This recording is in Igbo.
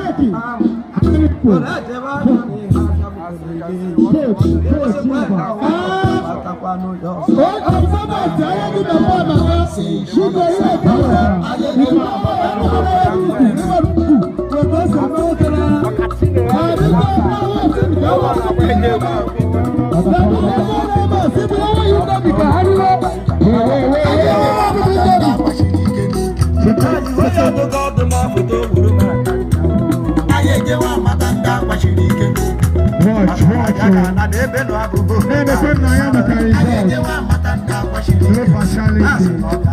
Coach, Watch, watch, oh. Na-emekwe nna ya maka result. No partiality.